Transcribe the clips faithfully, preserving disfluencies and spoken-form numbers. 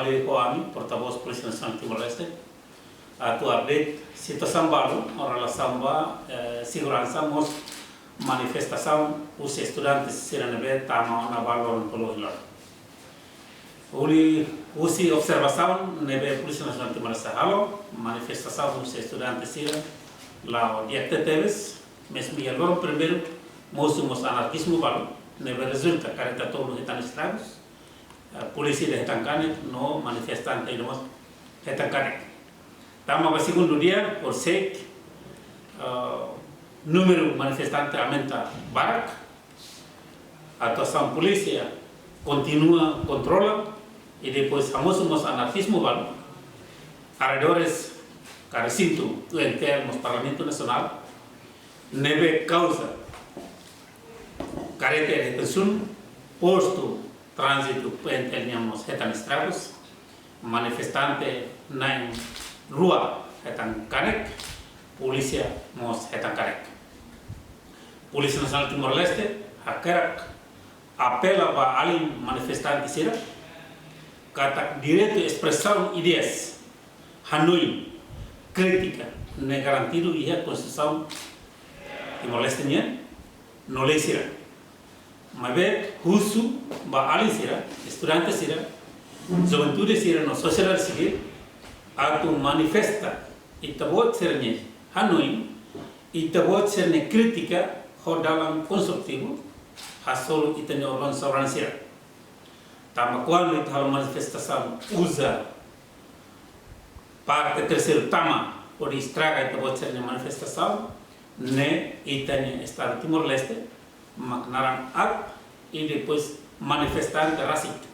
Ho ami, portavós Polísia Nasionál Timor-Leste, atu update situasaun balu ho relasaun ba, eh, seguransa mós manifestasaun husi estudante sira ne'ebé tama ona ba loron tolu hilo. Husi, husi observasaun ne'ebé Polísia Nasionál Timor-Leste halo, manifestasaun husi estudante sira la'o di'ak tebes, mezmu iha loron primeiru mosu mós anarkizmu balu, ne'ebé rezulta karreta tolu hetan estragus, eh, polísia ida hetan kanek, no manifestante ida mós hetan kanek. Tama ba segundu dia, horisehik, eh, númeru manifestante aumenta barak, atuasaun polísia kontinua kontrola, i depois hamosu mós anarkizmu balu arredores ka resintu U N T L mós Parlamentu Nasionál, ne'ebé kauza karreta hetan sunu, postu tránzitu P N T L nian mós hetan estragus, manifestante na'in-rua hetan kanek, polísia mós hetan kanek. Polísia Nasionál Timor-Leste hakerek apela ba alin manifestante sira katak direitu espresaun ideias, hanoin, krítika ne'e garantidu iha Konstituisaun Timor-Leste nian no lei sira. Maibé husu ba alin sira, estudante sira, juventude sira no sosiedade sivíl atu manifesta ita-boot sira-nia hanoin, ita-boot sira-nia krítika ho dalan konstrutivu, hasoru ita-nia órgaun soberanu sira. Tanba kuandu ita halo manifestasaun uza parte terseiru tama hodi estraga ita-boot sira-nia manifestasaun, ne'e ita-nia Estadu Timor-Leste mak naran aat, i depois manifestante rasik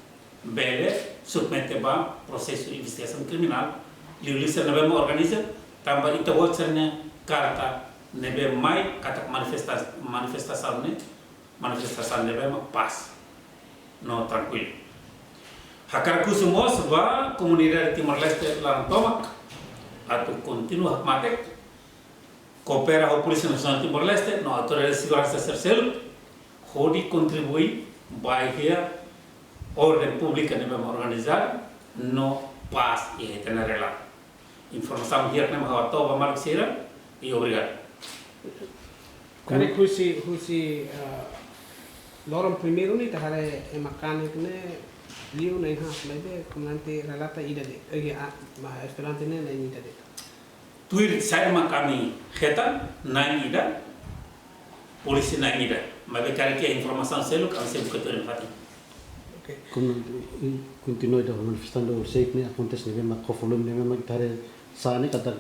bele submete ba prosesu investigasaun kriminál, liuliu sira ne'ebé mak organiza, tanba ita-boot sira-nia karta ne'ebé mai katak manifesta-, manifestasaun ne'e, manifestasaun ne'ebé mak pás no trankuilu. Hakarak husu mós ba komunidade Timor-Leste laran tomak atu kontinua hakmatek, koopera ho Polísia Nasionál Timor-Leste no autoridade seguransa sira seluk, hodi kontribui ba iha orden públika ne'ebé mak organizadu no pás iha ita-nia realidade. Informasaun hirak ne'e mak ha'u hato'o ba maluk sira, i obrigadu. Karik husi, husi, eh, loron primeiru ne'e ita haree ema kanek ne'e liu na'in haat, maibé komandante relata ida de'it, eh, ah, ba estudante ne'e na'in ida de'it. Tuir saida mak ami hetan, na'in ida, polísia na'in ida. Maibé karik iha informasaun seluk, ami sei buka tuir nafatin. Oke. Kon-, i kontinua ida manifestante horisehik ne'e akontese ne'ebé mak ho volume ne'ebé mak ita haree sa'e ne'e katak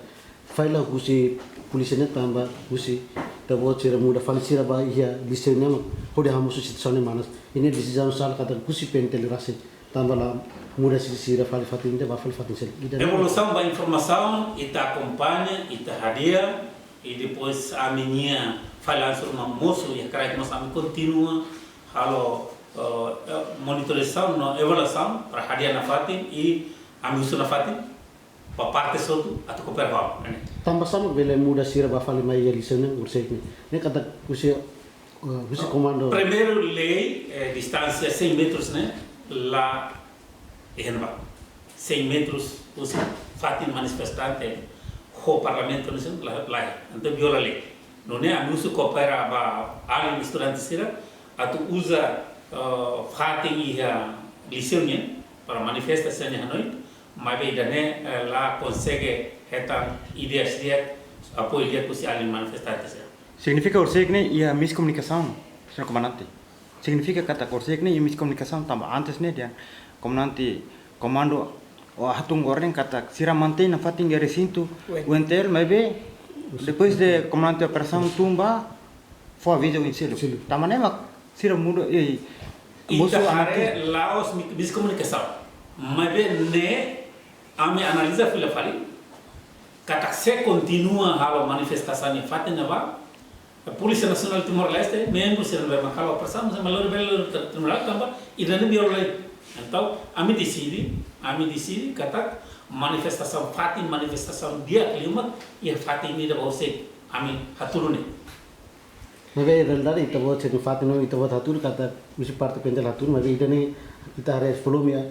falla husi polísia ne'e tanba husi ita-boot sira muda fali sira ba iha liceu ne'e mak hodi hamosu situasaun ne'e manas. I ne'e desizaun sala katak husi P N T L rasik tanba la muda sira, sira fali fatin ida ba fali fatin seluk. Ida ne'e. Evolusaun ba informasaun, ita akompaña, ita hadi'a, i depois ami-nia fallansu mak mosu, i hakarak mós ami kontinua halo, eh, eh, monitorizasaun no avaliasaun para hadi'a nafatin, i ami husu nafatin ba parte hotu atu koopera ho ami, ne'e. Tanba sá mak bele muda sira ba fali mai iha liceu ne'e horisehik ne'e? Ne'e katak husi, eh, husi komandu. Primeiru lei, eh, distánsia cem metros ne'e la iha ne'ebá. Cem metros husi fatin manifestante ho Parlamentu ne'e la, la iha. Entaun viola lei. Nune'e ami husu koopera ba alin estudante sira atu uza, eh, fatin iha liceu nian para manifesta sira-nia hanoin, maibé ida-ne'e, eh, la konsege hetan ideia di'ak, apoiu di'ak husi alin manifestante sira. Signifika horisehik ne'e iha miskomunikasaun, señór komandante. Signifika katak horisehik ne'e iha miskomunikasaun tanba antes ne'e dehan komandante komandu hatún orden katak sira mantein nafatin iha resintu U N T L. U N T L, maibé depois de komandante operasaun tun ba fó avizu oin seluk. Seluk. Tanba ne'e mak sira muda, eh, ita mosu haree anarkis. La'ós mi-, miskomunikasaun. Maibé ne'e ami analiza fila fali katak se kontinua halo manifestasaun iha fatin ne'ebá, Polísia Nasionál Timor-Leste, membru sira ne'ebé mak halo operasaun, mas ema lori bele lori ter-, terminal tanba ida-ne'e viola lei. Entaun, ami deside, ami deside katak manifestasaun fatin, manifestasaun di'ak liu mak iha fatin ida ba horisehik, ami hatudu ne'e. Maibé realidade ita-boot sira-nia fatin no ita-boot hatudu katak husi parte P N T L hatudu, maibé ida-ne'e ita haree volume iha,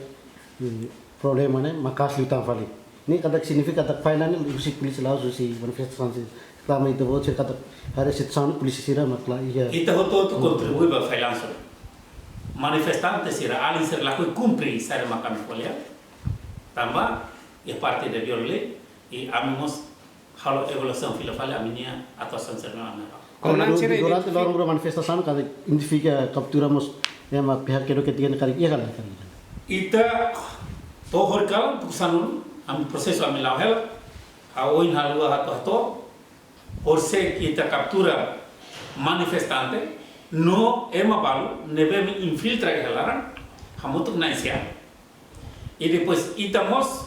hmm, Problema ne'e maka'as liután fali. Ne'e katak signifika katak failan ne'e husi polísia la'ós husi manifestasaun sira. Tanba ita-boot sira katak haree situasaun polísia sira mak la iha. Ita hotu-hotu kontribui ba failan sira. Manifestante sira, alin sira lakohi kumpre saida mak ami ko'alia. Tanba iha parte de Biorle i ami mós halo evaluasaun fila fali ami-nia atuasaun sira ne'ebé. Komandante, durante loron rua manifestasaun karik identifika, kaptura mós ema pihak kedua ketiga ne'e karik iha ka lae? Ita to'o horikalan tuku sanulu, ami prosesu ami la'o hela, ha'u ohin haluha hato'o hato'o, horisehik ita kaptura manifestante no ema balu ne'ebé mak infiltra iha laran, hamutuk na'in sia. I depois ita mós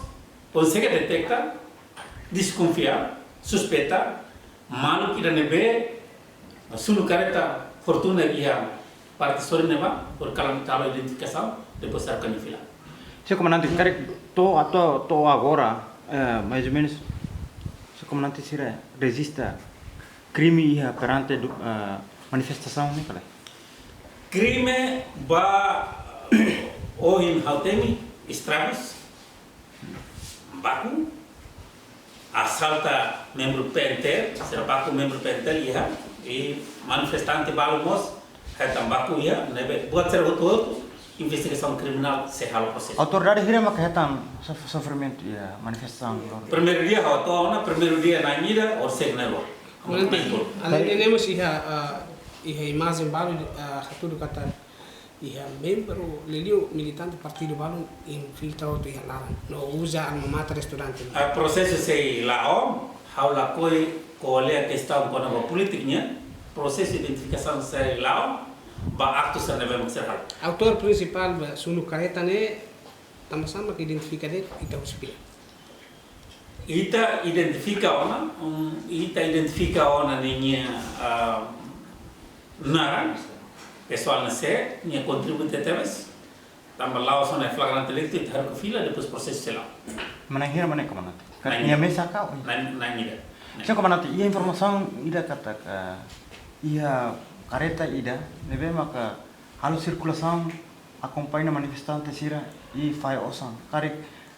konsege deteta, deskonfia, suspeita maluk ida ne'ebé sunu kareta Fortuner iha parte sorin ne'ebá, porke karik ita halo identifikasaun, depois haruka nia fila. Señór Komandante, karik to'o, to'o, to'o agora, eh, mais ou menos, señór Komandante sira rejista krime iha perante du-, eh, manifestasaun ne'e ka lae? Krime ba ohin ha'u temi estragus, baku, asalta membru P N T L, sira baku membru P N T L iha, i manifestante balu mós hetan baku iha, ne'ebé buat sira hotu-hotu, investigasaun kriminál sei halo prosesu. Autoridade hira mak hetan sof-, sofrimentu iha manifestasaun? Primeiru dia ha'u to'o ona, primeiru dia na'in ida, horisehik na'in rua. Komandante, alende ne'e mós iha, ah, iha imajen balu, ah, hatudu katak iha membru liuliu militante partidu balu infiltra hotu iha laran no uza alma mater estudante. Ah, prosesu sei la'o, ha'u lakohi ko'alia kestaun kona-ba polítika nian, prosesu identifikasaun sei la'o, ba aktu sira ne'ebé mak sira halo. Autór prinsipál ba sunu kareta ne'e, tanba sá mak identifika de'it, ita husi pila? Ita identifika ona, um, ita identifika ona ninia, ah, naran, pesoál ne'e sé, nia kontribui tebes, tanba la'o só ne'e flagrante delicto, ita haruka fila, depois prosesu sei la'o. Mana hira mana, Komandante? Na'in ida. Nia mesak ka? Na'in, na'in ida. Señór Komandante, iha informasaun ida katak iha kareta ida ne'ebé maka halo sirkulasaun, akompaña manifestante sira i fahe osan. Karik,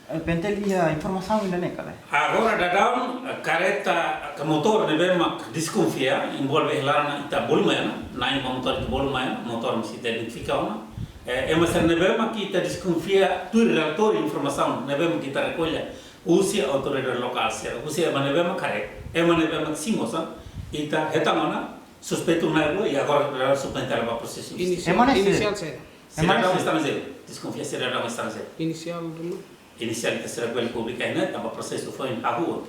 eh, P N T L iha informasaun ida-ne'e ka lae? Agora daudaun, eh, kareta ka motór ne'ebé mak deskonfia, envolve iha laran ita bolu mai ona, na'in ba motór ita bolu mai ona, motór mós ita identifika ona. Eh, ema sira ne'ebé mak ita deskonfia, tuir relatóriu informasaun ne'ebé mak ita rekolla husi autoridade lokál sira, husi ema ne'ebé mak haree, ema ne'ebé mak simu osan, ita hetan ona, suspeitu na'in rua, i agora daudaun suspeitu ba prosesu. Inisiál, ema ne'e sé? Inisiál sé? Ema ne'e sidadaun sé? Estranjeiru. Deskonfia sidadaun estranjeiru. Inisiál ruma? Inisiál ita seidauk bele publika ne'e, tanba prosesu foin hahú.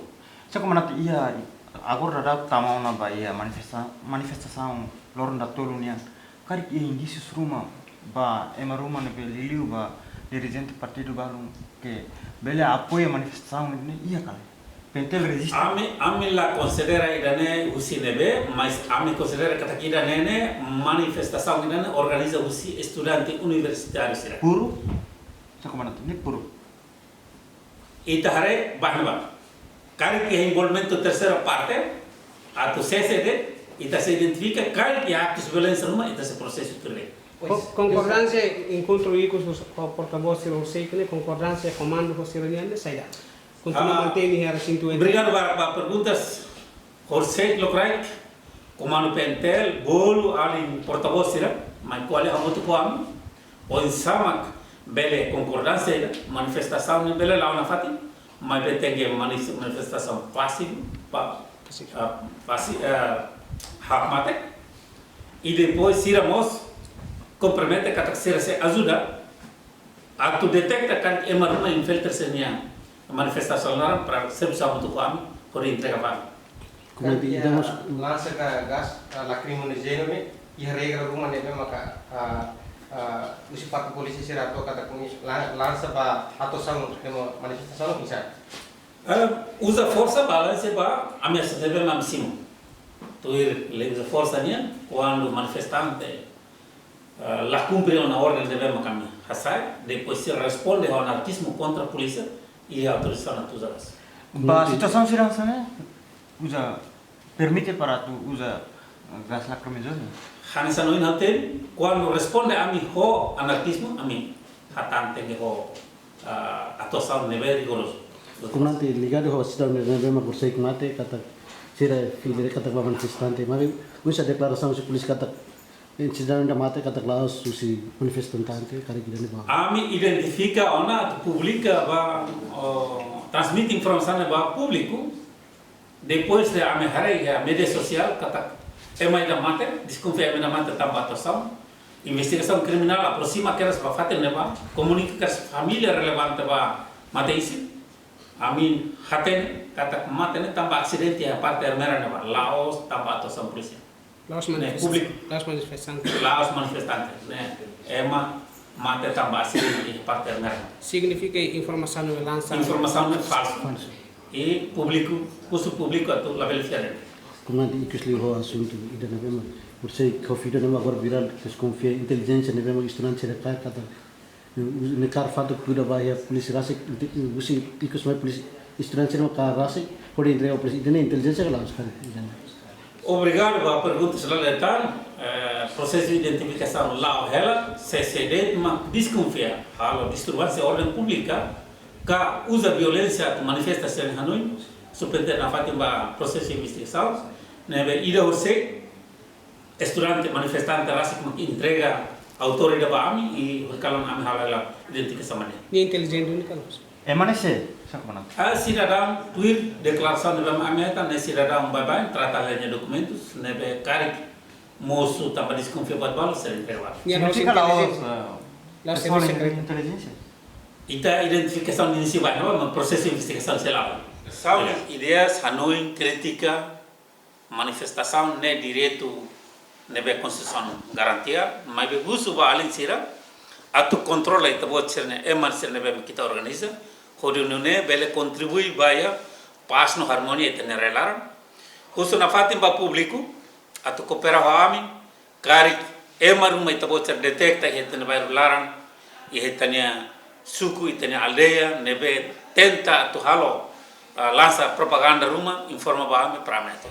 Señór Komandante, iha agora daudaun tama ona ba iha manifesta-, manifestasaun loron datolu nian. Karik iha indísius ruma ba ema ruma ne'ebé liuliu ba dirijente partidu balu ke bele apoia manifestasaun ne'e iha ka lae? P N T L rejista. Ami, ami la konsidera ida-ne'e husi ne'ebé, mas ami konsidera katak ida-ne'e ne'e manifestasaun ida-ne'e organiza husi estudante universitáriu sira. Puru? Señór Komandante, ne'e puru? Ita haree ba ne'ebá. Karik iha envolvimentu terseira parte, atu sé sé de'it, ita sei identifika, karik iha aktus violénsia ruma, ita sei prosesu tuir lei. Ko-, konkordánsia enkontru ikus ho portavós sira horisehik ne'e, konkordánsia komandu ho sira-nian ne'e saida? Kontinua, ah, mantein iha resintu ida? Obrigadu ba, ba perguntas. Horisehik lokraik, komandu P N T L bolu alin portavós sira mai ko'alia hamutuk ho ami, oinsá mak bele konkordánsia ida, manifestasaun ne'e bele la'o nafatin, maibé tenke manif-, manifestasaun pasivu, pa-, pasivu, ah, pasi-, ah, hakmatek. I depois sira mós kompromete katak sira sei ajuda atu deteta karik ema ruma infiltra sira-nia manifestasaun laran, para servisu hamutuk ho ami hodi entrega ba ami. Komandante, ita mós lansa ka gás, ah, lakriminójenu ne'e, iha regra ruma ne'ebé maka, ah, ah, husi parte polísia sira atu katak kumi la-, lansa ba atu saun demo manifestasaun bisa? Eh, uza forsa ba lansa ba ameasa ne'ebé mak ami simu. Tuir lei uza forsa nian, kuandu manifestante eh, la kumpre ona orden ne'ebé mak ami hasai, depois sira responde ho anarkizmu kontra polísia i autorizasaun atu uza gás. Ba situasaun sira hanesan ne'e, uza, permite para atu uza, eh, gás lakrimójenu? Hanesan ohin ha'u hateten, kuandu responde ami ho anarkizmu, ami hatán tenke ho ah, atuasaun ne'ebé rigorozu. Komandante, ligadu ho sidadaun ne'ebé mak horiseik mate katak sira fila katak ba manifestante, maibé oinsá deklarasaun husi polísia katak sidadaun ida mate katak la'ós husi manifestante karik ida-ne'e ba? Ami identifika ona atu publika ba, oh, transmite informasaun ba públiku. Depois de ami haree iha média sosiál katak ema ida mate, deskonfia ema ida mate tanba atuasaun. Investigasaun kriminál aproxima kedas ba fatin ne'ebá, komunika kedas família relevante ba mate isin. Ami hatene katak mate ne'e tanba asidente iha parte Ermera ne'ebá, la'ós tanba atuasaun polísia. La'ós ne'e manifesta-, públiku. La'ós manifestante. La'ós manifestante, ne'e ema mate tanba asidente iha parte Ermera. Signifika informasaun ne'e lansa. Informasaun ne'e falsu. Falsu. I públiku, husu públiku atu labele fiar. Komandante, ikus liu ho asuntu ida-ne'ebé mak horiseik ho vídeo ne'ebé mak agora virál, deskonfia intelijénsia ne'ebé mak estudante sira kaer katak ne'e kaer fatuk tuda ba iha polísia rasik, husi ikus mai polísia, estudante sira mak kaer rasik hodi entrega polísia. Ida-ne'e intelijénsia ka la'ós karik? Obrigadu ba pergunta sira-ne'e tan, eh, prosesu identifikasaun la'o hela, se sé de'it mak deskonfia halo disturbánsia orden públika ka uza violénsia atu manifesta sira-nia hanoin, superintendente nafatin ba prosesu investigasaun, ne'ebé ida horiseik estudante manifestante rasik mak entrega autór ida ba ami, i horikalan ami halo hela identifikasaun ba nia. Nia intelijénsia duni ka la'ós? Ema ne'e sé, sá komandante? Ah, sidadaun tuir deklarasaun ne'ebé ami hetan, ne'e sidadaun baibain, trata hela nia dokumentus, ne'ebé karik mosu tanba deskonfia buat balu, sira entrega ba. Nia la'ós intelijénsia. Signifika la'ós, eh, la'ós servisu sekreta. Intelijénsia. Ita identifikasaun inisiál ba, no, mas prosesu investigasaun sei la'o. Saúde, ideias, hanoin, krítika, manifestasaun ne'e direitu ne'ebé Konstituisaun garantia, maibé husu ba alin sira atu kontrola ita-boot sira-ne'e, ema sira ne'ebé ita organiza, hodi nune'e bele kontribui ba iha pás no armonia iha ita-nia rai-laran. Husu nafatin ba públiku atu koopera ho ami, karik ema ruma ita-boot sira detekta iha ita-nia bairru laran, iha ita-nia suku, ita-nia aldeia, ne'ebé tenta atu halo, ah, lansa propaganda ruma, informa ba ami para ami atu.